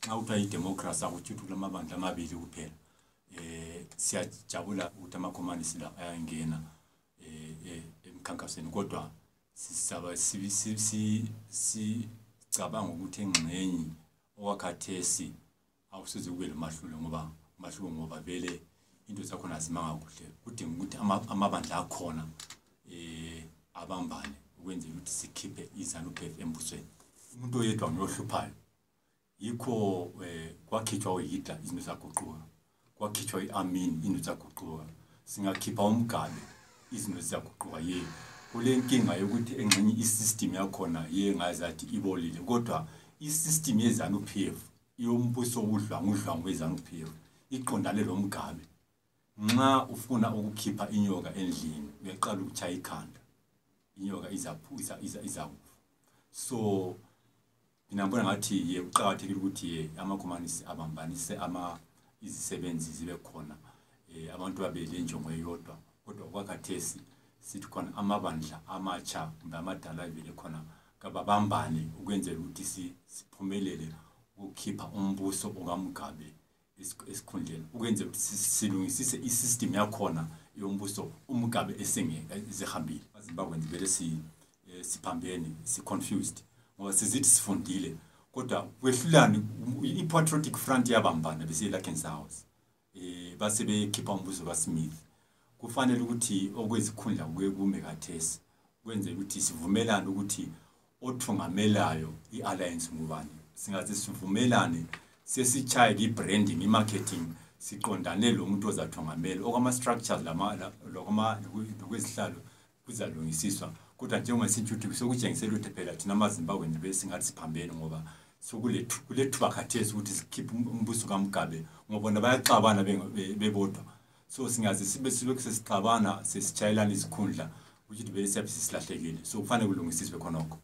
awutha idemocracy akuthi kulamabandla amabili kuphela siyajabula ukuthi amakhomanisi la ayangena emkhankasweni kodwa sisaba sicabanga ukuthi engxenye owakhathesi awusize kube lomahlulo ngoba vele into zakhona zimanga kuhle kudinga ukuthi amabandla akhona abambane ukwenza ukuthi sikhiphe iZANU-PF embusweni umuntu oyedwa ngohluphayo yikho kwakhithwa uHitler izinto zaguquka kwakhithwa iAmin izinto zaguquka singakhipha uMgabe izinto zaguquka kule nkinga yokuthi engxenye isystem yakhona ngazathi ibolile kodwa isystem yeZANU-PF yombuso udlwangu weZANU-PF iqondane lo Mgabe nxa ufuna ukukhipha inyoka endlini uyaqala ukuchaya ikhanda inyoka izakufa so ngibona ngathi uqhakathekile ukuthi amakhomanisi abambanise izisebenzi zibe khona abantu babele injongo eyodwa kodwa kwakhathesi sithi khona amabandla amatsha ngamadala vele khona kababambane ukwenzela ukuthi siphumelele ukukhipha umbuso okaMgabe esikhundleni ukwenzela ukuthi silungisise isystem yakhona yombuso uMgabe esengeka ezihambile aZimbabwe vele siphambene confused ngoba sizithi sifundile kodwa kwehlulani iPatriotic Front yabambana bese Lakens House base bekhipha umbuso kaSmith kufanele ukuthi okwezikhundla kume kathesi kwenze ukuthi sivumelane ukuthi othungamelayo ialliance ngubani singathi sivumelane sesichaye ibranding imarketing siqondane lo muntu ozathungamela okwama structures lokwezihlalo kuzalungisiswa kodwa njengoba sintuthi sokutshengisela ukuthi phela thina amaZimbabwe bese ngathi siphambene ngoba sokulethuba khathesi ukuthi sikhiphe umbuso kaMgabe ngoba bona bayaxabana bebodwa so singazi sibe sesixabana sesichayelana izikhundla ukuthi bese silahlekile so kufanele kulungisiswe khonokho